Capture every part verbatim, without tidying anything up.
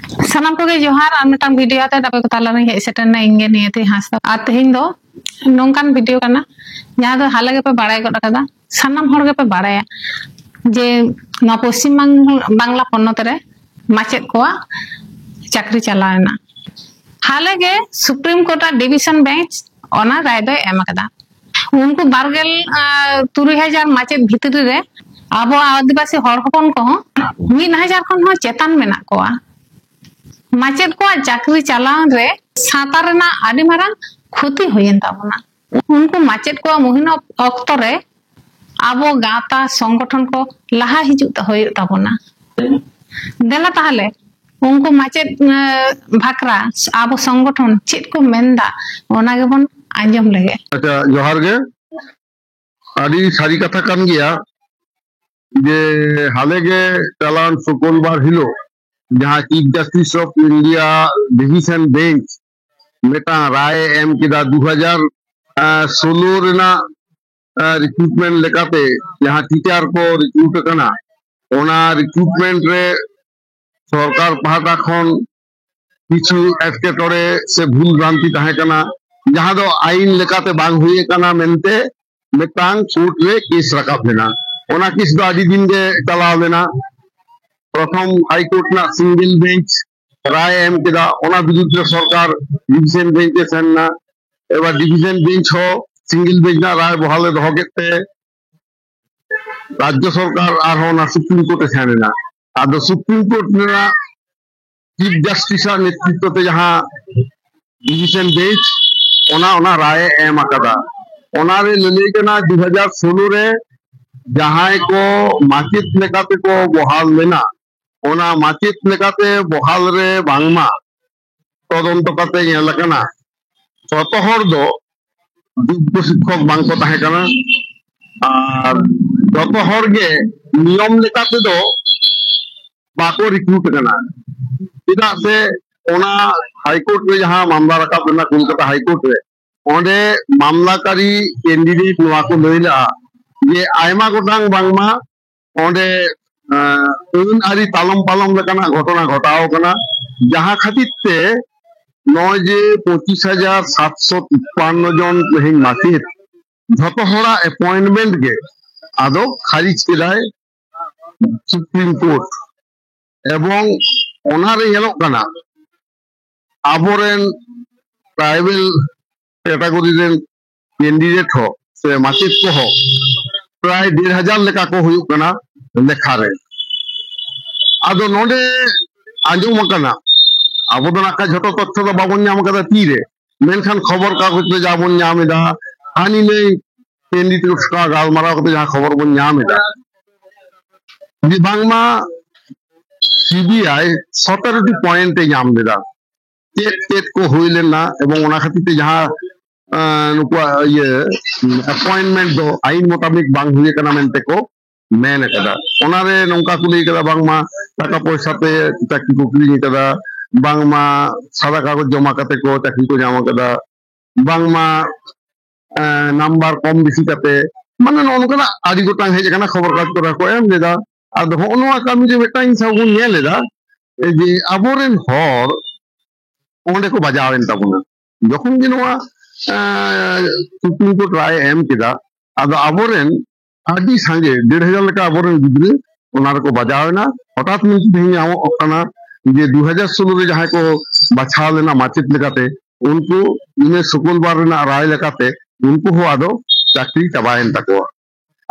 ᱥᱟᱱᱟᱢ ᱠᱚᱜᱮ ᱡᱚᱦᱟᱨ᱾ ᱟᱨ ᱢᱤᱫᱴᱟᱝ ᱵᱷᱤᱰᱤᱭᱳ ᱟᱛᱮ ᱟᱯᱮ ᱠᱚ ᱛᱟᱞᱟᱨᱤᱧ ᱦᱮᱡ ᱥᱮᱴᱮᱨ ᱮᱱᱟ, ᱤᱧ ᱜᱮ ᱱᱤᱭᱚᱛᱤ ᱦᱟᱸᱥᱫᱟ᱾ ᱟᱨ ᱛᱮᱦᱮᱧ ᱫᱚ ᱱᱚᱝᱠᱟᱱ ᱵᱷᱤᱰᱤᱭᱳ ᱠᱟᱱᱟ, ᱡᱟᱦᱟᱸ ᱫᱚ ᱦᱟᱞᱮ ᱜᱮᱯᱮ ᱵᱟᱲᱟᱭ ᱜᱚᱫ ᱟᱠᱟᱫᱟ, ᱥᱟᱱᱟᱢ ᱦᱚᱲ ᱜᱮᱯᱮ ᱵᱟᱲᱟᱭᱟ ᱡᱮ ᱱᱚᱣᱟ ᱯᱚᱥᱪᱤᱢ ᱵᱟᱝ-, ᱵᱟᱝᱞᱟ ᱯᱚᱱᱚᱛ ᱨᱮ ᱢᱟᱪᱮᱫ ᱠᱚᱣᱟᱜ ᱪᱟᱹᱠᱨᱤ ᱪᱟᱞᱟᱣ ᱮᱱᱟ᱾ ᱦᱟᱞᱮ ᱜᱮ ᱥᱩᱯᱨᱤᱢ ᱠᱳᱨᱴ ᱟᱜ ᱰᱤᱵᱷᱤᱥᱚᱱ ᱵᱮᱧᱪ ᱚᱱᱟ ᱨᱟᱭ ᱫᱚᱭ ᱮᱢ ᱟᱠᱟᱫᱟ᱾ ᱩᱱᱠᱩ ᱵᱟᱨᱜᱮᱞ, ᱟᱸ, ᱛᱩᱨᱩᱭ ᱦᱟᱡᱟᱨ ᱢᱟᱪᱮᱫ ᱵᱷᱤᱛᱨᱤ ᱨᱮ ᱟᱵᱚ ᱟᱹᱫᱤᱵᱟᱹᱥᱤ ᱦᱚᱲ ᱦᱚᱯᱚᱱ ᱠᱚᱦᱚᱸ ᱢᱤᱫ ᱦᱟᱡᱟᱨ ᱠᱷᱚᱱ ᱦᱚᱸ ᱪᱮᱛᱟᱱ ᱢᱮᱱᱟᱜ ᱠᱚᱣᱟ᱾ ᱢᱟᱪᱮᱫ ᱠᱚᱣᱟᱜ ᱪᱟᱹᱠᱨᱤ ᱪᱟᱞᱟᱣ ᱨᱮ ᱥᱟᱶᱛᱟ ᱨᱮᱱᱟᱜ ᱟᱹᱰᱤ ᱢᱟᱨᱟᱝ ᱠᱷᱚᱛᱤ ᱦᱩᱭᱮᱱ ᱛᱟᱵᱚᱱᱟ᱾ ᱩᱱᱠᱩ ᱢᱟᱪᱮᱫ ᱠᱚᱣᱟᱜ ᱢᱩᱦᱤᱢ ᱚᱠᱛᱚ ᱨᱮ ᱟᱵᱚ ᱜᱟᱶᱛᱟ ᱥᱚᱝᱜᱚᱴᱷᱚᱱ ᱠᱚ ᱞᱟᱦᱟ ᱦᱤᱡᱩᱜ ᱛᱟ-, ᱦᱩᱭᱩᱜ ᱛᱟᱵᱚᱱᱟ᱾ ᱫᱮᱞᱟ ᱛᱟᱦᱞᱮ ᱩᱱᱠᱩ ᱢᱟᱪᱮᱫ, ᱮᱸ, ᱵᱷᱟᱠᱨᱟ ᱟᱵᱚ ᱥᱚᱝᱜᱚᱴᱷᱚᱱ ᱪᱮᱫ ᱠᱚ ᱢᱮᱱᱫᱟ, ᱚᱱᱟ ᱜᱮᱵᱚᱱ ᱟᱸᱡᱚᱢ ᱞᱮᱜᱮ᱾ ᱟᱪᱪᱷᱟ, ᱡᱚᱦᱟᱨ ᱜᱮ᱾ ᱟᱹᱰᱤ ᱥᱟᱹᱨᱤ ᱠᱟᱛᱷᱟ ᱠᱟᱱ ᱜᱮᱭᱟ ᱡᱮ ᱦᱟᱞᱮ ᱜᱮ ᱪᱟᱞᱟᱣᱮᱱ ᱥᱩᱠᱚᱞᱵᱟᱨ ᱦᱤᱞᱳᱜ ᱡᱟᱦᱟᱸ Chief Justice of India Division Bench ᱢᱤᱫᱴᱟᱝ ᱨᱟᱭ ᱮ ᱮᱢ ᱠᱮᱫᱟ, ᱫᱩ ᱦᱟᱡᱟᱨ ᱥᱳᱞᱳ ᱨᱮᱱᱟᱜ ᱨᱤᱠᱨᱩᱴᱢᱮᱱᱴ ᱞᱮᱠᱟᱛᱮ ᱡᱟᱦᱟᱸ ᱴᱤᱪᱟᱨ ᱠᱚ ᱨᱤᱠᱨᱩᱴ ᱟᱠᱟᱱᱟ, ᱚᱱᱟ ᱨᱤᱠᱨᱩᱴᱢᱮᱱᱴ ᱨᱮ ᱥᱚᱨᱠᱟᱨ ᱯᱟᱦᱴᱟ ᱠᱷᱚᱱ ᱠᱤᱪᱷᱩ ᱮᱴᱠᱮᱴᱚᱬᱮ ᱥᱮ ᱵᱷᱩᱞ ᱵᱷᱨᱟᱱᱛᱤ ᱛᱟᱦᱮᱸ ᱠᱟᱱᱟ, ᱡᱟᱦᱟᱸ ᱫᱚ ᱟᱭᱤᱱ ᱞᱮᱠᱟᱛᱮ ᱵᱟᱝ ᱦᱩᱭ ᱟᱠᱟᱱᱟ ᱢᱮᱱᱛᱮ ᱢᱤᱫᱴᱟᱝ ᱠᱳᱨᱴ ᱨᱮ ᱠᱮᱥ ᱨᱟᱠᱟᱵ ᱞᱮᱱᱟ᱾ ᱚᱱᱟ ᱠᱮᱥ ᱫᱚ ᱟᱹᱰᱤ ᱫᱤᱱ ᱜᱮ ᱪᱟᱞᱟᱣ ᱞᱮᱱᱟ᱾ ᱯᱨᱚᱛᱷᱚᱢ ᱦᱟᱭ ᱠᱳᱨᱴ ᱨᱮᱱᱟᱜ ᱥᱤᱝᱜᱮᱞ ᱵᱮᱧᱪ ᱨᱟᱭ ᱮᱢ ᱠᱮᱫᱟ, ᱚᱱᱟ ᱵᱤᱨᱩᱫᱽ ᱨᱮ ᱥᱚᱨᱠᱟᱨ ᱰᱤᱵᱷᱤᱡᱚᱱ ᱵᱮᱧᱪ ᱮ ᱥᱮᱱ ᱮᱱᱟ᱾ ᱮᱵᱟᱨ ᱰᱤᱵᱷᱤᱡᱚᱱ ᱵᱮᱧᱪ ᱦᱚᱸ ᱥᱤᱝᱜᱮᱞ ᱵᱮᱧᱪ ᱨᱮᱱᱟᱜ ᱨᱟᱭ ᱵᱚᱦᱟᱞ ᱮ ᱫᱚᱦᱚ ᱠᱮᱫ ᱛᱮ ᱨᱟᱡᱽᱡᱚ ᱥᱚᱨᱠᱟᱨ ᱟᱨᱦᱚᱸ ᱚᱱᱟ ᱥᱩᱯᱨᱤᱢ ᱠᱳᱨᱴ ᱮ ᱥᱮᱱ ᱮᱱᱟ᱾ ᱟᱫᱚ ᱥᱩᱯᱨᱤᱢ ᱠᱳᱨᱴ ᱨᱮᱱᱟᱜ ᱪᱤᱯ ᱡᱟᱥᱴᱤᱥ ᱟᱜ ᱱᱮᱛᱨᱤᱛᱵ ᱛᱮ ᱡᱟᱦᱟᱸ ᱰᱤᱵᱷᱤᱡᱚᱱ ᱵᱮᱧᱪ ᱚᱱᱟ, ᱚᱱᱟ ᱨᱟᱭ ᱮ ᱮᱢ ᱟᱠᱟᱫᱟ᱾ ᱚᱱᱟᱨᱮ ᱞᱟᱹᱞᱟᱹᱭ ᱠᱟᱱᱟ, ᱫᱩ ᱦᱟᱡᱟᱨ ᱥᱳᱞᱳ ᱨᱮ ᱡᱟᱦᱟᱸᱭ ᱠᱚ ᱢᱟᱪᱮᱫ ᱞᱮᱠᱟᱛᱮ ᱠᱚ ᱵᱚᱦᱟᱞ ᱞᱮᱱᱟ, ᱚᱱᱟ ᱢᱟᱪᱮᱫ ᱞᱮᱠᱟᱛᱮ ᱵᱚᱦᱟᱞ ᱨᱮ ᱵᱟᱝᱢᱟ ᱛᱚᱫᱚᱱᱛᱚ ᱠᱟᱛᱮ ᱧᱮᱞ ᱟᱠᱟᱱᱟ, ᱡᱚᱛᱚ ᱦᱚᱲ ᱫᱚ ᱡᱳᱜᱽᱜᱚ ᱥᱤᱠᱠᱷᱚᱠ ᱵᱟᱝ ᱠᱚ ᱛᱟᱦᱮᱸ ᱠᱟᱱᱟ᱾ ᱟᱨ ᱡᱚᱛᱚ ᱦᱚᱲ ᱜᱮ ᱱᱤᱭᱚᱢ ᱞᱮᱠᱟ ᱛᱮᱫᱚ ᱵᱟᱠᱚ ᱨᱤᱠᱨᱩᱴ ᱟᱠᱟᱱᱟ᱾ ᱪᱮᱫᱟᱜ ᱥᱮ ᱚᱱᱟ ᱦᱟᱭ ᱠᱳᱨᱴ ᱨᱮ ᱡᱟᱦᱟᱸ ᱢᱟᱢᱞᱟ ᱨᱟᱠᱟᱵ ᱞᱮᱱᱟ ᱠᱳᱞᱠᱟᱛᱟ ᱦᱟᱭ ᱠᱳᱨᱴ ᱨᱮ, ᱚᱸᱰᱮ ᱢᱟᱢᱞᱟᱠᱟᱨᱤ ᱠᱮᱱᱰᱤᱰᱮᱴ ᱱᱚᱣᱟ ᱠᱚ ᱞᱟᱹᱭ ᱞᱮᱜᱼᱟ ᱡᱮ ᱟᱭᱢᱟ ᱜᱚᱴᱟᱝ ᱵᱟᱝᱢᱟ ᱚᱸᱰᱮ, ᱟᱸ, ᱟᱹᱱ ᱟᱹᱨᱤ ᱛᱟᱞᱚᱢ ᱯᱟᱞᱚᱢ ᱞᱮᱠᱟᱱᱟᱜ ᱜᱷᱚᱴᱚᱱᱟ ᱜᱷᱚᱴᱟᱣ ᱠᱟᱱᱟ᱾ ᱡᱟᱦᱟᱸ ᱠᱷᱟᱹᱛᱤᱨ ᱛᱮ ᱱᱚᱜᱼᱚᱭ ᱡᱮ ᱯᱚᱸᱪᱤᱥ ᱦᱟᱡᱟᱨ ᱥᱟᱛᱥᱚ ᱛᱤᱯᱯᱟᱱᱱᱚ ᱡᱚᱱ ᱛᱮᱦᱮᱧ ᱢᱟᱪᱮᱫ, ᱡᱷᱚᱛᱚ ᱦᱚᱲᱟᱜ ᱮᱯᱚᱭᱮᱱᱴᱢᱮᱱᱴ ᱜᱮ ᱟᱫᱚ ᱠᱷᱟᱨᱤᱡ ᱠᱮᱫᱟᱭ ᱥᱩᱯᱨᱤᱢ ᱠᱳᱨᱴ᱾ ᱮᱵᱚᱝ ᱚᱱᱟᱨᱮ ᱧᱮᱞᱚᱜ ᱠᱟᱱᱟ, ᱟᱵᱚᱨᱮᱱ ᱴᱨᱟᱭᱵᱮᱞ ᱠᱮᱴᱟᱜᱚᱨᱤ ᱨᱮᱱ ᱠᱮᱱᱰᱤᱰᱮᱴ ᱦᱚᱸ ᱥᱮ ᱢᱟᱪᱮᱫ ᱠᱚᱦᱚᱸ ᱯᱨᱟᱭ ᱰᱮᱲ ᱦᱟᱡᱟᱨ ᱞᱮᱠᱟ ᱠᱚ ᱦᱩᱭᱩᱜ ᱠᱟᱱᱟ ᱞᱮᱠᱷᱟ ᱨᱮ᱾ ᱟᱫᱚ ᱱᱚᱰᱮ ᱟᱸᱡᱚᱢ ᱟᱠᱟᱱᱟ, ᱟᱵᱚ ᱫᱚ ᱱᱟᱜ ᱠᱷᱟᱱ ᱡᱷᱚᱛᱚ ᱛᱚᱛᱛᱷᱚ ᱫᱚ ᱵᱟᱵᱚᱱ ᱧᱟᱢ ᱟᱠᱟᱫᱟ ᱛᱤᱨᱮ, ᱢᱮᱱᱠᱷᱟᱱ ᱠᱷᱚᱵᱚᱨ ᱠᱟᱜᱚᱡᱽ ᱨᱮ ᱡᱟ ᱵᱚᱱ ᱧᱟᱢ ᱮᱫᱟ, ᱦᱟᱹᱱᱤ ᱱᱟᱹᱭ ᱠᱮᱱᱰᱤᱰᱮᱴ ᱥᱟᱶ ᱜᱟᱞᱢᱟᱨᱟᱣ ᱠᱟᱛᱮ ᱡᱟᱦᱟᱸ ᱠᱷᱚᱵᱚᱨ ᱵᱚᱱ ᱧᱟᱢ ᱮᱫᱟ, ᱡᱮ ᱵᱟᱝᱢᱟ ᱥᱤᱵᱤᱟᱭ ᱥᱚᱛᱮᱨᱚ ᱴᱤ ᱯᱚᱭᱮᱱᱴ ᱮ ᱧᱟᱢ ᱞᱮᱫᱟ᱾ ᱪᱮᱫ ᱪᱮᱫ ᱠᱚ ᱦᱩᱭ ᱞᱮᱱᱟ ᱮᱵᱚᱝ ᱚᱱᱟ ᱠᱷᱟᱹᱛᱤᱨ ᱛᱮ ᱡᱟᱦᱟᱸ, ᱟᱸ, ᱱᱩᱠᱩᱣᱟᱜ ᱤᱭᱟᱹ ᱮᱯᱚᱭᱮᱱᱴᱢᱮᱱᱴ ᱫᱚ ᱟᱭᱤᱱ ᱢᱚᱛᱟᱵᱤᱠ ᱵᱟᱝ ᱦᱩᱭ ᱟᱠᱟᱱᱟ ᱢᱮᱱᱛᱮ ᱠᱚ ᱢᱮᱱ ᱟᱠᱟᱫᱟ᱾ ᱚᱱᱟᱨᱮ ᱱᱚᱝᱠᱟ ᱠᱚ ᱞᱟᱹᱭ ᱟᱠᱟᱫᱟ, ᱵᱟᱝᱢᱟ ᱴᱟᱠᱟ ᱯᱚᱭᱥᱟ ᱛᱮ ᱪᱟᱹᱠᱨᱤ ᱠᱚ ᱠᱤᱨᱤᱧ ᱟᱠᱟᱫᱟ, ᱵᱟᱝᱢᱟ ᱥᱟᱫᱟ ᱠᱟᱜᱚᱡᱽ ᱡᱚᱢᱟ ᱠᱟᱛᱮ ᱠᱚ ᱪᱟᱹᱠᱨᱤ ᱠᱚ ᱧᱟᱢ ᱟᱠᱟᱫᱟ, ᱵᱟᱝᱢᱟ ᱱᱟᱢᱵᱟᱨ ᱠᱚᱢ ᱵᱮᱥᱤ ᱠᱟᱛᱮ, ᱢᱟᱱᱮ ᱱᱚᱜᱼᱚ ᱱᱚᱝᱠᱟᱱᱟᱜ ᱟᱹᱰᱤ ᱜᱚᱴᱟᱝ ᱦᱮᱡ ᱟᱠᱟᱱᱟ ᱠᱷᱚᱵᱚᱨ ᱠᱟᱜᱚᱡᱽ ᱠᱚᱨᱮ ᱠᱚ ᱮᱢ ᱞᱮᱫᱟ᱾ ᱟᱫᱚ ᱦᱚᱸᱜᱼᱚ ᱱᱚᱣᱟ ᱠᱟᱹᱢᱤ ᱡᱮ ᱢᱤᱫᱴᱟᱝ ᱤᱧ ᱥᱟᱶ ᱵᱚᱱ ᱧᱮᱞ ᱮᱫᱟ, ᱡᱮ ᱟᱵᱚᱨᱮᱱ ᱦᱚᱲ ᱚᱸᱰᱮ ᱠᱚ ᱵᱟᱡᱟᱣ ᱮᱱ ᱛᱟᱵᱚᱱᱟ᱾ ᱡᱚᱠᱷᱚᱱ ᱜᱮ ᱱᱚᱣᱟ ᱥᱩᱯᱨᱤᱢ ᱠᱳᱨᱴ ᱨᱟᱭ ᱮ ᱮᱢ ᱠᱮᱫᱟ, ᱟᱫᱚ ᱟᱵᱚᱨᱮᱱ ᱟᱹᱰᱤ ᱥᱟᱸᱜᱮ, ᱰᱮᱲ ᱦᱟᱡᱟᱨ ᱞᱮᱠᱟ ᱟᱵᱚᱨᱮᱱ ᱜᱤᱫᱽᱨᱟᱹ ᱚᱱᱟ ᱨᱮᱠᱚ ᱵᱟᱡᱟᱣ ᱮᱱᱟ᱾ ᱦᱚᱴᱟᱛ ᱢᱮᱱᱛᱮ ᱛᱮᱦᱮᱧ ᱧᱟᱢᱚᱜ ᱠᱟᱱᱟ ᱡᱮ ᱫᱩ ᱦᱟᱡᱟᱨ ᱥᱳᱞᱳ ᱨᱮ ᱡᱟᱦᱟᱸᱭ ᱠᱚ ᱵᱟᱪᱷᱟᱣ ᱞᱮᱱᱟ ᱢᱟᱪᱮᱫ ᱞᱮᱠᱟᱛᱮ, ᱩᱱᱠᱩ ᱤᱱᱟᱹ ᱥᱩᱠᱩᱞᱵᱟᱨ ᱨᱮᱱᱟᱜ ᱨᱟᱭ ᱞᱮᱠᱟᱛᱮ ᱩᱱᱠᱩ ᱦᱚᱸ ᱟᱫᱚ ᱪᱟᱹᱠᱨᱤ ᱪᱟᱵᱟᱭᱮᱱ ᱛᱟᱠᱚᱣᱟ᱾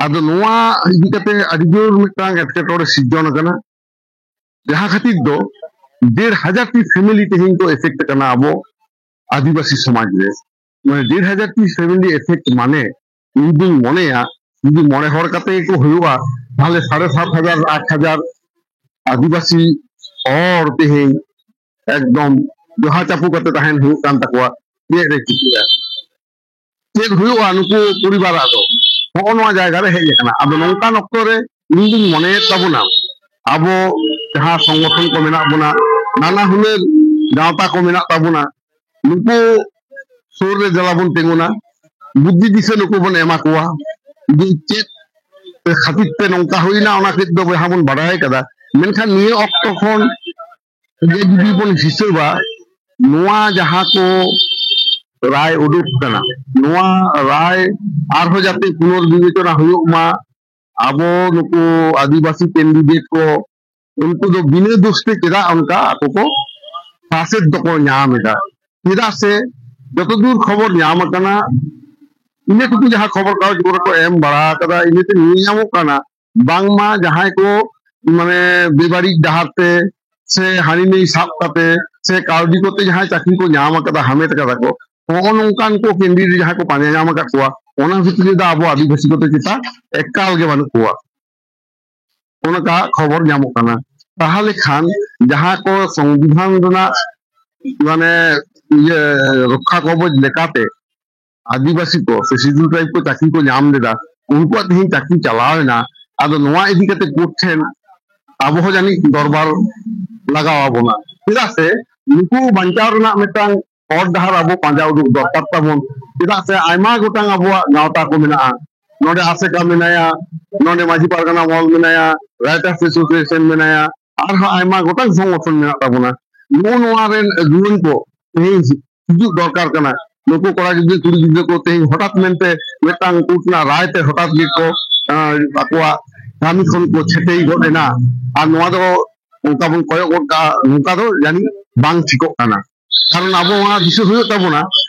ᱟᱫᱚ ᱱᱚᱣᱟ ᱤᱫᱤ ᱠᱟᱛᱮ ᱟᱹᱰᱤ ᱡᱳᱨ ᱢᱤᱫᱴᱟᱝ ᱮᱴᱠᱮᱴᱚᱬᱮ ᱥᱤᱨᱡᱚᱱ ᱟᱠᱟᱱᱟ, ᱡᱟᱦᱟᱸ ᱠᱷᱟᱹᱛᱤᱨ ᱫᱚ ᱰᱮᱲ ᱦᱟᱡᱟᱨ ᱴᱤ ᱯᱷᱮᱢᱮᱞᱤ ᱛᱮᱦᱮᱧ ᱠᱚ ᱮᱯᱷᱮᱠᱴ ᱟᱠᱟᱱᱟ ᱟᱵᱚ ᱟᱹᱫᱤᱵᱟᱹᱥᱤ ᱥᱚᱢᱟᱡᱽ ᱨᱮ᱾ ᱢᱟᱱᱮ ᱰᱮᱲ ᱦᱟᱡᱟᱨ ᱴᱤ ᱯᱷᱮᱢᱮᱞᱤ ᱮᱯᱷᱮᱠᱴ ᱢᱟᱱᱮ ᱤᱧ ᱫᱩᱧ ᱢᱚᱱᱮᱭᱟ, ᱡᱩᱫᱤ ᱢᱚᱬᱮ ᱦᱚᱲ ᱠᱟᱛᱮ ᱜᱮᱠᱚ ᱦᱩᱭᱩᱜᱼᱟ, ᱛᱟᱦᱞᱮ ᱥᱟᱲᱮ ᱥᱟᱛ ᱦᱟᱡᱟᱨ, ᱟᱴ ᱦᱟᱡᱟᱨ ᱟᱹᱫᱤᱵᱟᱹᱥᱤ ᱦᱚᱲ ᱛᱮᱦᱮᱧ ᱮᱠᱫᱚᱢ ᱡᱚᱦᱟ ᱪᱟᱯᱚ ᱠᱟᱛᱮ ᱛᱟᱦᱮᱱ ᱦᱩᱭᱩᱜ ᱠᱟᱱ ᱛᱟᱠᱚᱣᱟ᱾ ᱪᱮᱫ ᱨᱮ ᱪᱤᱠᱟᱹᱜᱼᱟ, ᱪᱮᱫ ᱦᱩᱭᱩᱜᱼᱟ ᱱᱩᱠᱩ ᱯᱚᱨᱤᱵᱟᱨᱟᱜ ᱫᱚ? ᱦᱚᱸᱜᱼᱚ ᱱᱚᱣᱟ ᱡᱟᱭᱜᱟ ᱨᱮ ᱦᱮᱡ ᱟᱠᱟᱱᱟ᱾ ᱟᱫᱚ ᱱᱚᱝᱠᱟᱱ ᱚᱠᱛᱚ ᱨᱮ ᱤᱧ ᱫᱩᱧ ᱢᱚᱱᱮᱭᱮᱫ ᱛᱟᱵᱚᱱᱟ, ᱟᱵᱚ ᱡᱟᱦᱟᱸ ᱥᱚᱝᱜᱚᱴᱷᱚᱱ ᱠᱚ ᱢᱮᱱᱟᱜ ᱵᱚᱱᱟ, ᱱᱟᱱᱟ ᱦᱩᱱᱟᱹᱨ ᱜᱟᱶᱛᱟ ᱠᱚ ᱢᱮᱱᱟᱜ ᱛᱟᱵᱚᱱᱟ, ᱱᱩᱠᱩ ᱥᱩᱨ ᱨᱮ ᱫᱮᱞᱟ ᱵᱚᱱ ᱛᱤᱸᱜᱩᱱᱟ, ᱵᱩᱫᱽᱫᱷᱤ ᱫᱤᱥᱟᱹ ᱱᱩᱠᱩ ᱵᱚᱱ ᱮᱢᱟ ᱠᱚᱣᱟ᱾ ᱡᱮ ᱪᱮᱫ ᱠᱷᱟᱹᱛᱤᱨ ᱛᱮ ᱱᱚᱝᱠᱟ ᱦᱩᱭᱱᱟ, ᱚᱱᱟ ᱠᱟᱹᱡ ᱫᱚ ᱵᱚᱭᱦᱟ ᱵᱚᱱ ᱵᱟᱰᱟᱭ ᱠᱟᱫᱟ, ᱢᱮᱱᱠᱷᱟᱱ ᱱᱤᱭᱟᱹ ᱚᱠᱛᱚ ᱠᱷᱚᱱ ᱜᱮ ᱡᱩᱫᱤ ᱵᱚᱱ ᱦᱤᱥᱟᱹᱵᱟ, ᱱᱚᱣᱟ ᱡᱟᱦᱟᱸ ᱠᱚ ᱨᱟᱭ ᱩᱰᱩᱠ ᱠᱟᱱᱟ, ᱱᱚᱣᱟ ᱨᱟᱭ ᱟᱨᱦᱚᱸ ᱡᱟᱛᱮ ᱯᱩᱱᱚᱨᱵᱤᱵᱮᱪᱚᱱᱟ ᱦᱩᱭᱩᱜ ᱢᱟ, ᱟᱵᱚ ᱱᱩᱠᱩ ᱟᱹᱫᱤᱵᱟᱹᱥᱤ ᱠᱮᱱᱰᱤᱰᱮᱴ ᱠᱚ, ᱩᱱᱠᱩ ᱫᱚ ᱵᱤᱱᱟᱹ ᱫᱳᱥ ᱛᱮ ᱪᱮᱫᱟᱜ ᱚᱱᱠᱟ ᱟᱠᱚ ᱠᱚ ᱯᱷᱟᱥᱮᱫ ᱫᱚᱠᱚ ᱧᱟᱢ ᱮᱫᱟ? ᱪᱮᱫᱟᱜ ᱥᱮ ᱡᱚᱛᱚ ᱫᱩᱨ ᱠᱷᱚᱵᱚᱨ ᱧᱟᱢ ᱟᱠᱟᱱᱟ, ᱤᱱᱟᱹ ᱴᱩᱠᱩ ᱡᱟᱦᱟᱸ ᱠᱷᱚᱵᱚᱨ ᱠᱟᱜᱚᱡᱽ ᱠᱚᱨᱮ ᱠᱚ ᱮᱢ ᱵᱟᱲᱟ ᱟᱠᱟᱫᱟ, ᱤᱱᱟᱹᱛᱮ ᱧᱮᱞ ᱧᱟᱢᱚᱜ ᱠᱟᱱᱟ ᱵᱟᱝᱢᱟ ᱡᱟᱦᱟᱸᱭ ᱠᱚ ᱢᱟᱱᱮ ᱵᱮᱵᱟᱹᱲᱤᱡ ᱰᱟᱦᱟᱨ ᱛᱮ ᱥᱮ ᱦᱟᱹᱱᱤ ᱱᱟᱹᱭ ᱥᱟᱵ ᱠᱟᱛᱮ ᱥᱮ ᱠᱟᱹᱣᱰᱤ ᱠᱚᱛᱮ ᱡᱟᱦᱟᱸᱭ ᱪᱟᱹᱠᱨᱤ ᱠᱚ ᱧᱟᱢ ᱟᱠᱟᱫᱟ, ᱦᱟᱢᱮᱴ ᱟᱠᱟᱫᱟ ᱠᱚ, ᱱᱚᱜᱼᱚ ᱱᱚᱝᱠᱟᱱ ᱠᱚ ᱠᱮᱱᱰᱤᱰᱮᱴ ᱡᱟᱦᱟᱸᱭ ᱠᱚ ᱯᱟᱸᱡᱟ ᱧᱟᱢ ᱟᱠᱟᱫ ᱠᱚᱣᱟ, ᱚᱱᱟ ᱵᱷᱤᱛᱨᱤ ᱨᱮᱫᱚ ᱟᱵᱚ ᱟᱹᱫᱤᱵᱟᱹᱥᱤ ᱠᱚᱫᱚ ᱪᱮᱛᱟ ᱮᱠᱟᱞ ᱜᱮ ᱵᱟᱹᱱᱩᱜ ᱠᱚᱣᱟ, ᱚᱱᱠᱟ ᱠᱷᱚᱵᱚᱨ ᱧᱟᱢᱚᱜ ᱠᱟᱱᱟ᱾ ᱛᱟᱦᱚᱞᱮ ᱠᱷᱟᱱ ᱡᱟᱦᱟᱸ ᱠᱚ ᱥᱚᱝᱵᱤᱫᱷᱟᱱ ᱨᱮᱱᱟᱜ ᱢᱟᱱᱮ ᱤᱭᱟᱹ ᱨᱚᱠᱠᱷᱟ ᱠᱚᱵᱚᱡ ᱞᱮᱠᱟᱛᱮ ᱟᱹᱫᱤᱵᱟᱹᱥᱤ ᱠᱚ ᱥᱮ ᱥᱤᱰᱩᱞ ᱴᱨᱟᱭᱤᱵ ᱠᱚ ᱪᱟᱹᱠᱨᱤ ᱠᱚ ᱧᱟᱢ ᱞᱮᱫᱟ, ᱩᱱᱠᱩᱣᱟᱜ ᱛᱮᱦᱮᱧ ᱪᱟᱹᱠᱨᱤ ᱪᱟᱞᱟᱣ ᱮᱱᱟ᱾ ᱟᱫᱚ ᱱᱚᱣᱟ ᱤᱫᱤ ᱠᱟᱛᱮ ᱠᱳᱨᱴ ᱴᱷᱮᱱ ᱟᱵᱚ ᱦᱚᱸ ᱡᱟᱹᱱᱤᱡ ᱫᱚᱨᱵᱟᱨ ᱞᱟᱜᱟᱣ ᱟᱵᱚᱱᱟ, ᱪᱮᱫᱟᱜ ᱥᱮ ᱱᱩᱠᱩ ᱵᱟᱧᱪᱟᱣ ᱨᱮᱱᱟᱜ ᱢᱤᱫᱴᱟᱝ ᱦᱚᱨ ᱰᱟᱦᱟᱨ ᱟᱵᱚ ᱯᱟᱸᱡᱟ ᱩᱰᱩᱠ ᱫᱚᱨᱠᱟᱨ ᱛᱟᱵᱚᱱ᱾ ᱪᱮᱫᱟᱜ ᱥᱮ ᱟᱭᱢᱟ ᱜᱚᱴᱟᱝ ᱟᱵᱚᱣᱟᱜ ᱜᱟᱶᱛᱟ ᱠᱚ ᱢᱮᱱᱟᱜᱼᱟ, ᱱᱚᱰᱮ ᱟᱥᱮᱠᱟ ᱢᱮᱱᱟᱭᱟ, ᱱᱚᱰᱮ ᱢᱟᱹᱡᱷᱤ ᱯᱟᱨᱜᱟᱱᱟ ᱢᱚᱦᱚᱞ ᱢᱮᱱᱟᱭᱟ, ᱨᱟᱭᱴᱟᱨᱥ ᱮᱥᱳᱥᱤᱭᱮᱥᱚᱱ ᱢᱮᱱᱟᱭᱟ, ᱟᱨᱦᱚᱸ ᱟᱭᱢᱟ ᱜᱚᱴᱟᱝ ᱥᱚᱝᱜᱚᱴᱷᱚᱱ ᱢᱮᱱᱟᱜ ᱛᱟᱵᱚᱱᱟ᱾ ᱱᱚᱜᱼᱚ ᱱᱚᱣᱟ ᱨᱮᱱ ᱡᱩᱣᱟᱹᱱ ᱠᱚ ᱛᱮᱦᱮᱧ ᱦᱤᱡᱩᱜ ᱫᱚᱨᱠᱟᱨ ᱠᱟᱱᱟ᱾ ᱱᱩᱠᱩ ᱠᱚᱲᱟ ᱜᱤᱫᱽᱨᱟᱹ ᱠᱩᱲᱤ ᱜᱤᱫᱽᱨᱟᱹ ᱠᱚ ᱛᱮᱦᱮᱧ ᱦᱚᱴᱟᱛ ᱢᱮᱱᱛᱮ ᱢᱤᱫᱴᱟᱝ ᱠᱳᱨᱴ ᱨᱮᱱᱟᱜ ᱨᱟᱭ ᱛᱮ ᱦᱚᱴᱟᱛ ᱜᱮᱠᱚ ᱟᱠᱚᱣᱟᱜ ᱠᱟᱹᱢᱤ ᱠᱷᱚᱱ ᱠᱚ ᱪᱷᱟᱹᱴᱟᱹᱭ ᱜᱚᱫ ᱮᱱᱟ᱾ ᱟᱨ ᱱᱚᱣᱟ ᱫᱚ ᱚᱱᱠᱟ ᱵᱚᱱ ᱠᱚᱭᱚᱜ ᱜᱚᱫ ᱠᱟᱜᱼᱟ, ᱱᱚᱝᱠᱟ ᱫᱚ ᱡᱟᱹᱱᱤᱡ ᱵᱟᱝ ᱴᱷᱤᱠᱚᱜ ᱠᱟᱱᱟ᱾ ᱠᱟᱨᱚᱱ ᱟᱵᱚ ᱚᱱᱟ ᱫᱤᱥᱟᱹ ᱦᱩᱭᱩᱜ ᱛᱟᱵᱚᱱᱟ,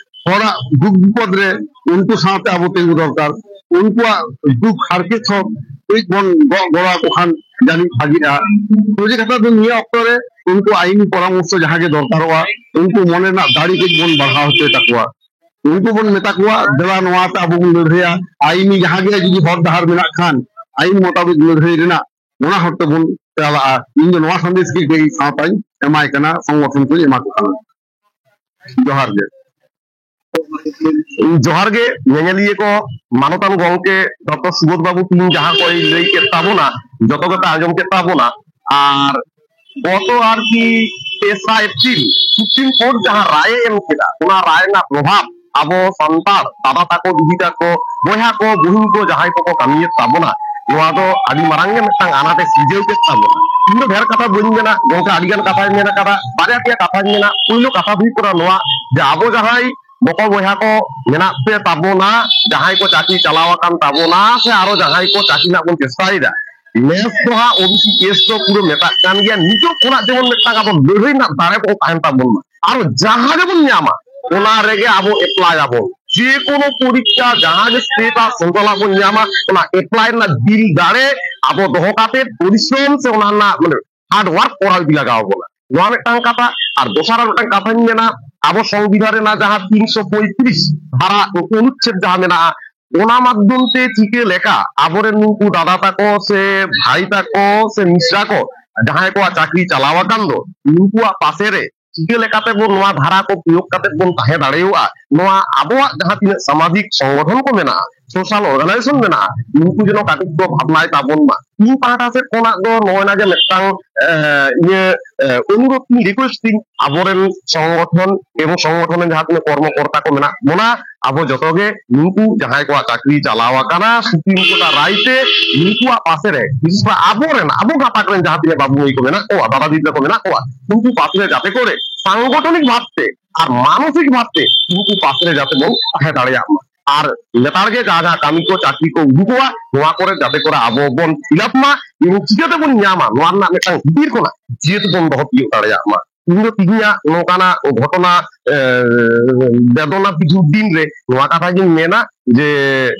ᱦᱚᱲᱟᱜ ᱫᱩᱠ ᱵᱤᱯᱚᱫ ᱨᱮ ᱩᱱᱠᱩ ᱥᱟᱶᱛᱮ ᱟᱵᱚ ᱛᱤᱸᱜᱩ ᱫᱚᱨᱠᱟᱨ, ᱩᱱᱠᱩᱣᱟᱜ ᱫᱩᱠ ᱦᱟᱨᱠᱮᱛ ᱦᱚᱸ ᱠᱟᱹᱡ ᱵᱚᱱ ᱜᱚᱜ ᱜᱚᱲᱚ ᱟᱠᱚ ᱠᱷᱟᱱ ᱡᱟᱹᱱᱤᱡ ᱵᱷᱟᱜᱤᱜᱼᱟ᱾ ᱥᱚᱡᱷᱮ ᱠᱟᱛᱷᱟ ᱫᱚ ᱱᱤᱭᱟᱹ ᱚᱠᱛᱚ ᱨᱮ ᱩᱱᱠᱩ ᱟᱭᱤᱱ ᱯᱚᱨᱟᱢᱚᱨᱥᱚ ᱡᱟᱦᱟᱸ ᱜᱮ ᱫᱚᱨᱠᱟᱨᱚᱜᱼᱟ, ᱩᱱᱠᱩ ᱢᱚᱱᱮ ᱨᱮᱱᱟᱜ ᱫᱟᱲᱮ ᱠᱟᱹᱡ ᱵᱚᱱ ᱵᱟᱲᱦᱟᱣ ᱦᱚᱪᱚᱭ ᱛᱟᱠᱚᱣᱟ᱾ ᱩᱱᱠᱩ ᱵᱚᱱ ᱢᱮᱛᱟ ᱠᱚᱣᱟ, ᱫᱮᱞᱟ ᱱᱚᱣᱟ ᱛᱮ ᱟᱵᱚ ᱵᱚᱱ ᱞᱟᱹᱲᱦᱟᱹᱭᱟ, ᱟᱭᱤᱱᱤ ᱡᱟᱦᱟᱸ ᱜᱮ ᱡᱩᱫᱤ ᱦᱚᱨ ᱰᱟᱦᱟᱨ ᱢᱮᱱᱟᱜ ᱠᱷᱟᱱ ᱟᱭᱤᱱ ᱢᱚᱛᱟᱵᱤᱠ ᱞᱟᱹᱲᱦᱟᱹᱭ ᱨᱮᱱᱟᱜ, ᱚᱱᱟ ᱦᱚᱨ ᱛᱮᱵᱚᱱ ᱪᱟᱞᱟᱜᱼᱟ᱾ ᱤᱧ ᱫᱚ ᱱᱚᱣᱟ ᱥᱟᱸᱫᱮᱥ ᱜᱮ ᱠᱟᱹᱡ ᱥᱟᱶᱛᱟᱧ ᱮᱢᱟᱭ ᱠᱟᱱᱟ, ᱥᱚᱝᱜᱚᱴᱷᱚᱱ ᱠᱚᱧ ᱮᱢᱟ ᱠᱚ ᱠᱟᱱᱟ᱾ ᱡᱚᱦᱟᱨ ᱜᱮ᱾ ᱡᱚᱦᱟᱨ ᱜᱮ ᱧᱮᱧᱮᱞᱤᱭᱟᱹ ᱠᱚ, ᱢᱟᱱᱚᱛᱟᱱ ᱜᱚᱢᱠᱮ ᱰᱚᱠᱴᱚᱨ ᱥᱩᱵᱳᱫᱷ ᱵᱟᱵᱩ ᱛᱤᱦᱤᱧ ᱡᱟᱦᱟᱸ ᱠᱚᱭ ᱞᱟᱹᱭ ᱠᱮᱫ ᱛᱟᱵᱚᱱᱟ, ᱡᱚᱛᱚ ᱜᱮᱯᱮ ᱟᱸᱡᱚᱢ ᱠᱮᱫ ᱛᱟᱵᱚᱱᱟ᱾ ᱟᱨ ᱜᱚᱛᱚ ᱟᱨᱠᱤ ᱛᱮᱥᱨᱟ ᱮᱯᱨᱤᱞ ᱥᱩᱯᱨᱤᱢ ᱠᱳᱨᱴ ᱡᱟᱦᱟᱸ ᱨᱟᱭᱮ ᱮᱢ ᱠᱮᱫᱟ, ᱚᱱᱟ ᱨᱟᱭ ᱨᱮᱱᱟᱜ ᱯᱨᱚᱵᱷᱟᱵᱽ ᱟᱵᱚ ᱥᱟᱱᱛᱟᱲ ᱫᱟᱫᱟ ᱛᱟᱠᱚ, ᱫᱤᱫᱤ ᱛᱟᱠᱚ, ᱵᱚᱭᱦᱟ ᱠᱚ, ᱵᱩᱦᱤᱱ ᱠᱚ, ᱡᱟᱦᱟᱸᱭ ᱠᱚᱠᱚ ᱠᱟᱹᱢᱤᱭᱮᱫ ᱛᱟᱵᱚᱱᱟ, ᱱᱚᱣᱟ ᱫᱚ ᱟᱹᱰᱤ ᱢᱟᱨᱟᱝ ᱜᱮ ᱢᱤᱫᱴᱟᱝ ᱟᱱᱟᱴ ᱮ ᱥᱤᱨᱡᱟᱹᱣ ᱠᱮᱫ ᱛᱟᱵᱚᱱᱟ᱾ ᱤᱧ ᱫᱚ ᱰᱷᱮᱨ ᱠᱟᱛᱷᱟ ᱵᱟᱹᱧ ᱢᱮᱱᱟ, ᱜᱚᱝᱠᱮ ᱟᱹᱰᱤ ᱜᱟᱱ ᱠᱟᱛᱷᱟᱭ ᱢᱮᱱ ᱟᱠᱟᱫᱟ, ᱵᱟᱨᱭᱟ ᱯᱮᱭᱟ ᱠᱟᱛᱷᱟᱧ ᱢᱮᱱᱟ᱾ ᱯᱩᱭᱞᱩ ᱠᱟᱛᱷᱟ ᱫᱚ ᱦᱩᱭᱩᱜ ᱠᱟᱱᱟ ᱱᱚᱣᱟ, ᱡᱮ ᱟᱵᱚ ᱡᱟᱦᱟᱸᱭ ᱵᱚᱠᱚ ᱵᱚᱭᱦᱟ ᱠᱚ ᱢᱮᱱᱟᱜ ᱯᱮ ᱛᱟᱵᱚᱱᱟ, ᱡᱟᱦᱟᱸᱭ ᱠᱚ ᱪᱟᱹᱠᱨᱤ ᱪᱟᱞᱟᱣ ᱟᱠᱟᱱ ᱛᱟᱵᱚᱱᱟ, ᱥᱮ ᱟᱨᱚ ᱡᱟᱦᱟᱸᱭ ᱠᱚ ᱪᱟᱹᱠᱨᱤ ᱨᱮᱱᱟᱜ ᱵᱚᱱ ᱪᱮᱥᱴᱟᱭᱮᱫᱟ, ᱱᱮᱥ ᱫᱚ ᱦᱟᱸᱜ ᱳᱵᱤᱥᱤ ᱠᱮᱥ ᱫᱚ ᱯᱩᱨᱟᱹ ᱢᱮᱴᱟᱜ ᱠᱟᱱ ᱜᱮᱭᱟ᱾ ᱱᱤᱛᱚᱜ ᱠᱷᱚᱱᱟᱜ ᱡᱮᱢᱚᱱ ᱢᱤᱫᱴᱟᱝ ᱟᱵᱚ ᱞᱟᱹᱲᱦᱟᱹᱭ ᱨᱮᱱᱟᱜ ᱫᱟᱲᱮ ᱵᱚᱱ ᱛᱟᱦᱮᱱ ᱛᱟᱵᱚᱱ ᱢᱟ, ᱟᱨᱚ ᱡᱟᱦᱟᱸ ᱜᱮᱵᱚᱱ ᱧᱟᱢᱟ ᱚᱱᱟ ᱨᱮᱜᱮ ᱟᱵᱚ ᱮᱯᱞᱟᱭ ᱟᱵᱚᱱ᱾ ᱡᱮ ᱠᱳᱱᱳ ᱯᱚᱨᱤᱠᱠᱷᱟ, ᱡᱟᱦᱟᱸ ᱜᱮ ᱥᱴᱮᱴ ᱟᱜ ᱥᱮᱱᱴᱨᱟᱞ ᱟᱜ ᱵᱚᱱ ᱧᱟᱢᱟ, ᱚᱱᱟ ᱮᱯᱞᱟᱭ ᱨᱮᱱᱟᱜ ᱫᱤᱞ ᱫᱟᱲᱮ ᱟᱵᱚ ᱫᱚᱦᱚ ᱠᱟᱛᱮ ᱯᱚᱨᱤᱥᱨᱚᱢ ᱥᱮ ᱚᱱᱟ ᱨᱮᱱᱟᱜ ᱢᱟᱱᱮ ᱦᱟᱨᱰ ᱣᱟᱨᱠ ᱠᱚᱨᱟᱣ ᱤᱫᱤ ᱞᱟᱜᱟᱣ ᱟᱵᱚᱱᱟ᱾ ᱱᱚᱣᱟ ᱢᱤᱫᱴᱟᱝ ᱠᱟᱛᱷᱟ᱾ ᱟᱨ ᱫᱚᱥᱟᱨ ᱟᱨ ᱢᱤᱫᱴᱟᱝ ᱠᱟᱛᱷᱟᱧ ᱢᱮᱱᱟ, ᱟᱵᱚ ᱥᱚᱝᱵᱤᱫᱷᱟᱱ ᱨᱮᱱᱟᱜ ᱡᱟᱦᱟᱸ ᱛᱤᱱᱥᱚ ᱯᱚᱸᱭᱛᱨᱤᱥ ᱫᱷᱟᱨᱟ ᱚᱱᱩᱪᱪᱷᱮᱫ ᱡᱟᱦᱟᱸ ᱢᱮᱱᱟᱜᱼᱟ, ᱚᱱᱟ ᱢᱟᱫᱽᱫᱷᱚᱢ ᱛᱮ ᱪᱤᱠᱟᱹ ᱞᱮᱠᱟ ᱟᱵᱚᱨᱮᱱ ᱱᱩᱠᱩ ᱫᱟᱫᱟ ᱛᱟᱠᱚ ᱥᱮ ᱵᱷᱟᱭ ᱛᱟᱠᱚ ᱥᱮ ᱢᱤᱥᱨᱟ ᱠᱚ ᱡᱟᱦᱟᱸᱭ ᱠᱚᱣᱟᱜ ᱪᱟᱹᱠᱨᱤ ᱪᱟᱞᱟᱣ ᱟᱠᱟᱱ ᱫᱚ, ᱱᱩᱠᱩᱣᱟᱜ ᱯᱟᱥᱮ ᱨᱮ ᱪᱤᱠᱟᱹ ᱞᱮᱠᱟᱛᱮ ᱵᱚᱱ ᱱᱚᱣᱟ ᱫᱷᱟᱨᱟ ᱠᱚ ᱯᱨᱚᱭᱳᱜ ᱠᱟᱛᱮ ᱵᱚᱱ ᱛᱟᱦᱮᱸ ᱫᱟᱲᱮᱭᱟᱜᱼᱟ, ᱱᱚᱣᱟ ᱟᱵᱚᱣᱟᱜ ᱡᱟᱦᱟᱸ ᱛᱤᱱᱟᱹᱜ ᱥᱟᱢᱟᱡᱤᱠ ᱥᱚᱝᱜᱚᱴᱷᱚᱱ ᱠᱚ ᱢᱮᱱᱟᱜᱼᱟ, ᱥᱳᱥᱟᱞ ᱚᱨᱜᱟᱱᱟᱭᱡᱮᱥᱚᱱ ᱢᱮᱱᱟᱜᱼᱟ, ᱱᱩᱠᱩ ᱡᱮᱱᱚ ᱠᱟᱹᱴᱤᱡ ᱠᱚ ᱵᱷᱟᱵᱽᱱᱟᱭ ᱛᱟᱵᱚᱱ ᱢᱟ᱾ ᱤᱧ ᱯᱟᱦᱴᱟ ᱥᱮᱫ ᱠᱷᱚᱱᱟᱜ ᱫᱚ ᱱᱚᱜᱼᱚᱭ ᱱᱟ ᱜᱮ ᱢᱤᱫᱴᱟᱝ, ᱮ, ᱤᱭᱟᱹ, ᱮ, ᱚᱱᱩᱨᱳᱫᱷ ᱤᱧ, ᱨᱤᱠᱩᱭᱮᱥᱴ ᱤᱧ ᱟᱵᱚᱨᱮᱱ ᱥᱚᱝᱜᱚᱴᱷᱚᱱ ᱮᱵᱚᱝ ᱥᱚᱝᱜᱚᱴᱷᱚᱱ ᱨᱮᱱ ᱡᱟᱦᱟᱸ ᱛᱤᱱᱟᱹᱜ ᱠᱚᱨᱢᱚᱠᱚᱨᱛᱟ ᱠᱚ ᱢᱮᱱᱟᱜ ᱵᱚᱱᱟ, ᱟᱵᱚ ᱡᱚᱛᱚ ᱜᱮ ᱱᱩᱠᱩ ᱡᱟᱦᱟᱸᱭ ᱠᱚᱣᱟᱜ ᱪᱟᱹᱠᱨᱤ ᱪᱟᱞᱟᱣ ᱟᱠᱟᱱᱟ ᱥᱩᱯᱨᱤᱢ ᱠᱳᱨᱴ ᱟᱜ ᱨᱟᱭ ᱛᱮ, ᱱᱩᱠᱩᱣᱟᱜ ᱯᱟᱥᱮ ᱨᱮ, ᱵᱤᱥᱮᱥ ᱠᱚᱨᱮ ᱟᱵᱚᱨᱮᱱ, ᱟᱵᱚ ᱜᱟᱛᱟᱠ ᱨᱮᱱ ᱡᱟᱦᱟᱸ ᱛᱤᱱᱟᱹᱜ ᱵᱟᱹᱵᱩ ᱢᱟᱹᱭ ᱠᱚ ᱢᱮᱱᱟᱜ ᱠᱚᱣᱟ, ᱫᱟᱫᱟ ᱫᱤᱫᱤ ᱛᱟᱠᱚ ᱢᱮᱱᱟᱜ ᱠᱚᱣᱟ, ᱩᱱᱠᱩ ᱯᱟᱥᱮ ᱨᱮ ᱡᱟᱛᱮ ᱠᱚᱨᱮ ᱥᱟᱝᱜᱚᱴᱷᱚᱱᱤᱠ ᱵᱷᱟᱵᱽᱛᱮ ᱟᱨ ᱢᱟᱱᱚᱥᱤᱠ ᱵᱷᱟᱵᱽᱛᱮ ᱩᱱᱠᱩ ᱯᱟᱥᱮ ᱨᱮ ᱡᱟᱛᱮ ᱵᱚᱱ ᱛᱟᱦᱮᱸ ᱫᱟᱲᱮᱭᱟᱜ ᱢᱟ᱾ ᱟᱨ ᱞᱮᱛᱟᱲ ᱜᱮ ᱡᱟᱦᱟᱸ ᱡᱟᱦᱟᱸ ᱠᱟᱹᱢᱤ ᱠᱚ, ᱪᱟᱹᱠᱨᱤ ᱠᱚ ᱩᱰᱩᱠᱚᱜᱼᱟ, ᱱᱚᱣᱟ ᱠᱚᱨᱮ ᱡᱟᱛᱮ ᱠᱚᱨᱮ ᱟᱵᱚ ᱵᱚᱱ ᱯᱷᱤᱞᱟᱯ ᱢᱟ, ᱮᱵᱚᱝ ᱪᱤᱠᱟᱹ ᱛᱮᱵᱚᱱ ᱧᱟᱢᱟ, ᱱᱚᱣᱟ ᱨᱮᱱᱟᱜ ᱢᱤᱫᱴᱟᱝ ᱵᱷᱤᱛᱤᱨ ᱠᱷᱚᱱᱟᱜ ᱡᱤᱭᱟᱹᱛ ᱵᱚᱱ ᱫᱚᱦᱚ ᱛᱤᱭᱳᱜ ᱫᱟᱲᱮᱭᱟᱜ ᱢᱟ᱾ ᱤᱧ ᱫᱚ ᱛᱤᱦᱤᱧᱟᱜ ᱱᱚᱝᱠᱟᱱᱟᱜ ᱜᱷᱚᱴᱚᱱᱟ, ᱮ, ᱵᱮᱫᱚᱱᱟ ᱵᱤᱫᱷᱩᱨ ᱫᱤᱱ ᱨᱮ ᱱᱚᱣᱟ ᱠᱟᱛᱷᱟ ᱜᱤᱧ ᱢᱮᱱᱟ ᱡᱮ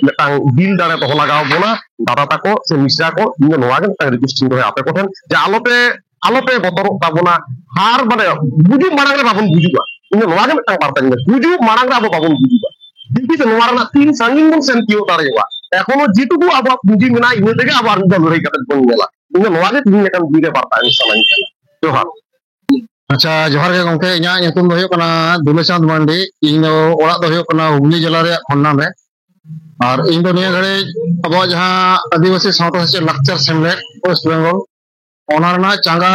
ᱢᱤᱫᱴᱟᱝ ᱫᱤᱞ ᱫᱟᱲᱮ ᱫᱚᱦᱚ ᱞᱟᱜᱟᱣ ᱵᱚᱱᱟ, ᱫᱟᱫᱟ ᱛᱟᱠᱚ ᱥᱮ ᱢᱤᱥᱨᱟ ᱠᱚ, ᱤᱧ ᱫᱚ ᱱᱚᱣᱟ ᱜᱮ ᱢᱤᱫᱴᱟᱝ ᱨᱤᱠᱩᱭᱮᱥᱴ ᱤᱧ ᱫᱚᱦᱚᱭᱟ ᱟᱯᱮ ᱠᱚᱴᱷᱮᱱ, ᱡᱮ ᱟᱞᱚᱯᱮ, ᱟᱞᱚᱯᱮ ᱵᱚᱛᱚᱨᱚᱜ ᱛᱟᱵᱚᱱᱟ᱾ ᱦᱟᱨ ᱢᱟᱱᱮ ᱜᱩᱡᱩᱜ ᱢᱟᱲᱟᱝ ᱨᱮ ᱵᱟᱵᱚᱱ ᱜᱩᱡᱩᱜᱼᱟ, ᱤᱧ ᱫᱚ ᱱᱚᱣᱟ ᱜᱮ ᱢᱤᱫᱴᱟᱝ ᱵᱟᱨᱛᱟᱧ ᱢᱮᱱᱟ, ᱜᱩᱡᱩᱜ ᱢᱟᱲᱟᱝ ᱨᱮ ᱟᱵᱚ ᱵᱟᱵᱚᱱ ᱜᱩᱡᱩᱜᱼᱟ᱾ ᱫᱮᱠᱷᱤ ᱥᱮ ᱱᱚᱣᱟ ᱨᱮᱱᱟᱜ ᱛᱤᱱ ᱥᱟᱺᱜᱤᱧ ᱵᱚᱱ ᱥᱮᱱ ᱛᱤᱭᱳᱜ ᱫᱟᱲᱮᱭᱟᱜᱼᱟ᱾ ᱮᱠᱷᱚᱱᱳ ᱡᱮᱴᱩᱠᱩ ᱟᱵᱚᱣᱟᱜ ᱯᱩᱸᱡᱤ ᱢᱮᱱᱟᱜᱼᱟ, ᱤᱱᱟᱹ ᱛᱮᱜᱮ ᱟᱵᱚ ᱟᱨ ᱢᱤᱫ ᱫᱷᱟᱣ ᱞᱟᱹᱲᱦᱟᱹᱭ ᱠᱟᱛᱮ ᱵᱚᱱ ᱧᱮᱞᱟ᱾ ᱤᱧ ᱫᱚ ᱱᱚᱣᱟ ᱜᱮ ᱛᱤᱦᱤᱧ ᱞᱮᱠᱟᱱ ᱫᱤᱱ ᱨᱮ ᱵᱟᱨᱛᱟ ᱮᱢ ᱥᱟᱱᱟᱧ ᱠᱟᱱᱟ᱾ ᱡᱚᱦᱟᱨ᱾ ᱟᱪᱪᱷᱟ, ᱡᱚᱦᱟᱨ ᱜᱮ ᱜᱚᱝᱠᱮ, ᱤᱧᱟᱹᱜ ᱧᱩᱛᱩᱢ ᱫᱚ ᱦᱩᱭᱩᱜ ᱠᱟᱱᱟ ᱫᱩᱞᱟᱪᱟᱸᱫ ᱢᱟᱱᱰᱤ᱾ ᱤᱧ ᱫᱚ ᱚᱲᱟᱜ ᱫᱚ ᱦᱩᱭᱩᱜ ᱠᱟᱱᱟ ᱦᱩᱜᱽᱞᱤ ᱡᱮᱞᱟ ᱨᱮᱭᱟᱜ ᱠᱷᱚᱱᱱᱟᱱ ᱨᱮ᱾ ᱟᱨ ᱤᱧ ᱫᱚ ᱱᱤᱭᱟᱹ ᱜᱷᱟᱹᱲᱤᱡ ᱟᱵᱚᱣᱟᱜ ᱡᱟᱦᱟᱸ ᱟᱹᱫᱤᱵᱟᱹᱥᱤ ᱥᱟᱶᱛᱟ ᱥᱮᱪᱮᱫ ᱞᱟᱠᱪᱟᱨ ᱥᱮᱢᱞᱮᱫ ᱳᱭᱮᱥᱴ ᱵᱮᱝᱜᱚᱞ, ᱚᱱᱟ ᱨᱮᱱᱟᱜ ᱪᱟᱸᱜᱟ,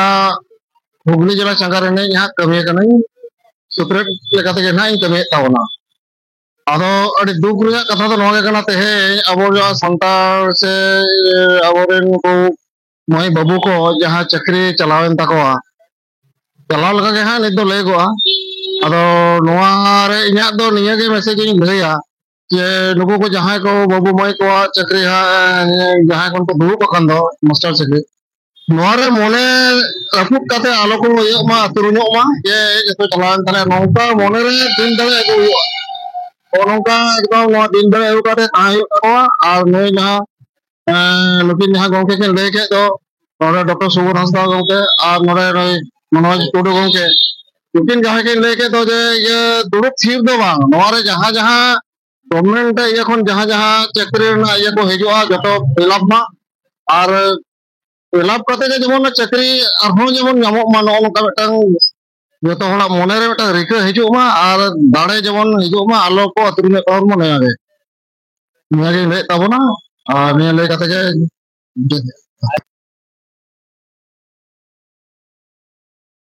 ᱦᱩᱜᱽᱞᱤ ᱡᱮᱞᱟ ᱪᱟᱸᱜᱟ ᱨᱤᱱᱤᱡ ᱦᱟᱸᱜ ᱠᱟᱹᱢᱤᱭᱟᱹ ᱠᱟᱹᱱᱟᱹᱧ᱾ ᱥᱩᱛᱨᱮᱫ ᱞᱮᱠᱟ ᱛᱮᱜᱮ ᱱᱟᱦᱟᱜ ᱤᱧ ᱠᱟᱹᱢᱤᱭᱮᱫ ᱛᱟᱵᱚᱱᱟ᱾ ᱟᱫᱚ ᱟᱹᱰᱤ ᱫᱩᱠ ᱨᱮᱭᱟᱜ ᱠᱟᱛᱷᱟ ᱫᱚ ᱱᱚᱣᱟ ᱜᱮ ᱠᱟᱱᱟ, ᱛᱮᱦᱮᱧ ᱟᱵᱚ ᱡᱟᱦᱟᱸ ᱥᱟᱱᱛᱟᱲ ᱥᱮ ᱟᱵᱚᱨᱮᱱ ᱠᱚ ᱢᱟᱹᱭ ᱵᱟᱹᱵᱩ ᱠᱚ ᱡᱟᱦᱟᱸ ᱪᱟᱹᱠᱨᱤ ᱪᱟᱞᱟᱣᱮᱱ ᱛᱟᱠᱚᱣᱟ, ᱪᱟᱞᱟᱣ ᱞᱮᱠᱟ ᱜᱮ ᱦᱟᱸᱜ ᱱᱤᱛ ᱫᱚ ᱞᱟᱹᱭᱚᱜᱼᱟ᱾ ᱟᱫᱚ ᱱᱚᱣᱟ ᱨᱮ ᱤᱧᱟᱹᱜ ᱫᱚ ᱱᱤᱭᱟᱹ ᱜᱮ ᱢᱮᱥᱮᱡᱽ ᱤᱧ ᱞᱟᱹᱭᱟ ᱡᱮ ᱱᱩᱠᱩ ᱠᱚ ᱡᱟᱦᱟᱸᱭ ᱠᱚ ᱵᱟᱹᱵᱩ ᱢᱟᱹᱭ ᱠᱚᱣᱟᱜ ᱪᱟᱹᱠᱨᱤ ᱦᱟᱸᱜ ᱡᱟᱦᱟᱸᱭ ᱠᱷᱚᱱ ᱠᱚ ᱫᱩᱲᱩᱵ ᱟᱠᱟᱱ ᱫᱚ ᱢᱟᱥᱴᱟᱨ ᱪᱟᱹᱠᱨᱤ, ᱱᱚᱣᱟ ᱨᱮ ᱢᱚᱱᱮ ᱨᱟᱹᱯᱩᱫ ᱠᱟᱛᱮ ᱟᱞᱚ ᱠᱚ ᱤᱭᱟᱹᱜ ᱢᱟ, ᱟᱹᱛᱩᱨᱩᱧᱚᱜ ᱢᱟ ᱡᱮ ᱡᱚᱛᱚ ᱪᱟᱞᱟᱣᱮᱱ ᱛᱟᱞᱮᱭᱟ, ᱱᱚᱝᱠᱟ ᱢᱚᱱᱮ ᱨᱮ ᱫᱤᱞ ᱫᱟᱲᱮ ᱟᱹᱜᱩ ᱦᱩᱭᱩᱜᱼᱟ᱾ ᱱᱚᱜᱼᱚ ᱱᱚᱝᱠᱟ ᱮᱠᱫᱚᱢ ᱱᱚᱣᱟ ᱫᱤᱞ ᱫᱟᱲᱮ ᱟᱹᱜᱩ ᱠᱟᱛᱮ ᱛᱟᱦᱮᱸ ᱦᱩᱭᱩᱜ ᱛᱟᱠᱚᱣᱟ᱾ ᱟᱨ ᱱᱩᱭ ᱡᱟᱦᱟᱸ ᱮᱸ, ᱱᱩᱠᱤᱱ ᱡᱟᱦᱟᱸ ᱜᱚᱝᱠᱮ ᱠᱤᱱ ᱞᱟᱹᱭ ᱠᱮᱫ ᱫᱚ, ᱱᱚᱰᱮ ᱰᱚᱠᱴᱚᱨ ᱥᱩᱵᱳᱫᱷ ᱦᱟᱸᱥᱫᱟ ᱜᱚᱝᱠᱮ ᱟᱨ ᱱᱚᱰᱮ ᱱᱩᱭ ᱢᱚᱱᱳᱡᱽ ᱴᱩᱰᱩ ᱜᱚᱝᱠᱮ, ᱱᱩᱠᱤᱱ ᱡᱟᱦᱟᱸ ᱠᱤᱱ ᱞᱟᱹᱭ ᱠᱮᱫ ᱫᱚ ᱡᱮ ᱤᱭᱟᱹ ᱫᱩᱲᱩᱵ ᱛᱷᱤᱨ ᱫᱚ ᱵᱟᱝ, ᱱᱚᱣᱟ ᱨᱮ ᱡᱟᱦᱟᱸ ᱡᱟᱦᱟᱸ ᱜᱚᱵᱷᱢᱮᱱᱴ ᱤᱭᱟᱹ ᱠᱷᱚᱱ ᱡᱟᱦᱟᱸ ᱡᱟᱦᱟᱸ ᱪᱟᱹᱠᱨᱤ ᱨᱮᱱᱟᱜ ᱤᱭᱟᱹ ᱠᱚ ᱦᱤᱡᱩᱜᱼᱟ, ᱡᱚᱛᱚ ᱯᱷᱤᱞᱟᱯ ᱢᱟ᱾ ᱟᱨ ᱯᱷᱤᱞᱟᱯ ᱠᱟᱛᱮ ᱜᱮ ᱡᱮᱢᱚᱱ ᱪᱟᱹᱠᱨᱤ ᱟᱨᱦᱚᱸ ᱡᱮᱢᱚᱱ ᱧᱟᱢᱚᱜ ᱢᱟ, ᱱᱚᱜᱼᱚ ᱱᱚᱝᱠᱟ ᱢᱤᱫᱴᱟᱝ ᱡᱚᱛᱚ ᱦᱚᱲᱟᱜ ᱢᱚᱱᱮᱨᱮ ᱢᱤᱫᱴᱟᱝ ᱨᱤᱠᱟᱹ ᱦᱤᱡᱩᱜ ᱢᱟ ᱟᱨ ᱫᱟᱲᱮ ᱡᱮᱢᱚᱱ ᱦᱤᱡᱩᱜ ᱢᱟ, ᱟᱞᱚ ᱠᱚ ᱟᱹᱛᱨᱩᱧᱚᱜ ᱛᱟᱵᱚᱱ ᱢᱟ, ᱱᱤᱭᱟᱹ ᱜᱮ᱾ ᱱᱤᱭᱟᱹᱜᱤᱧ ᱞᱟᱹᱭᱮᱫ ᱛᱟᱵᱚᱱᱟ᱾ ᱟᱨ ᱱᱤᱭᱟᱹ ᱞᱟᱹᱭ ᱠᱟᱛᱮ ᱜᱮ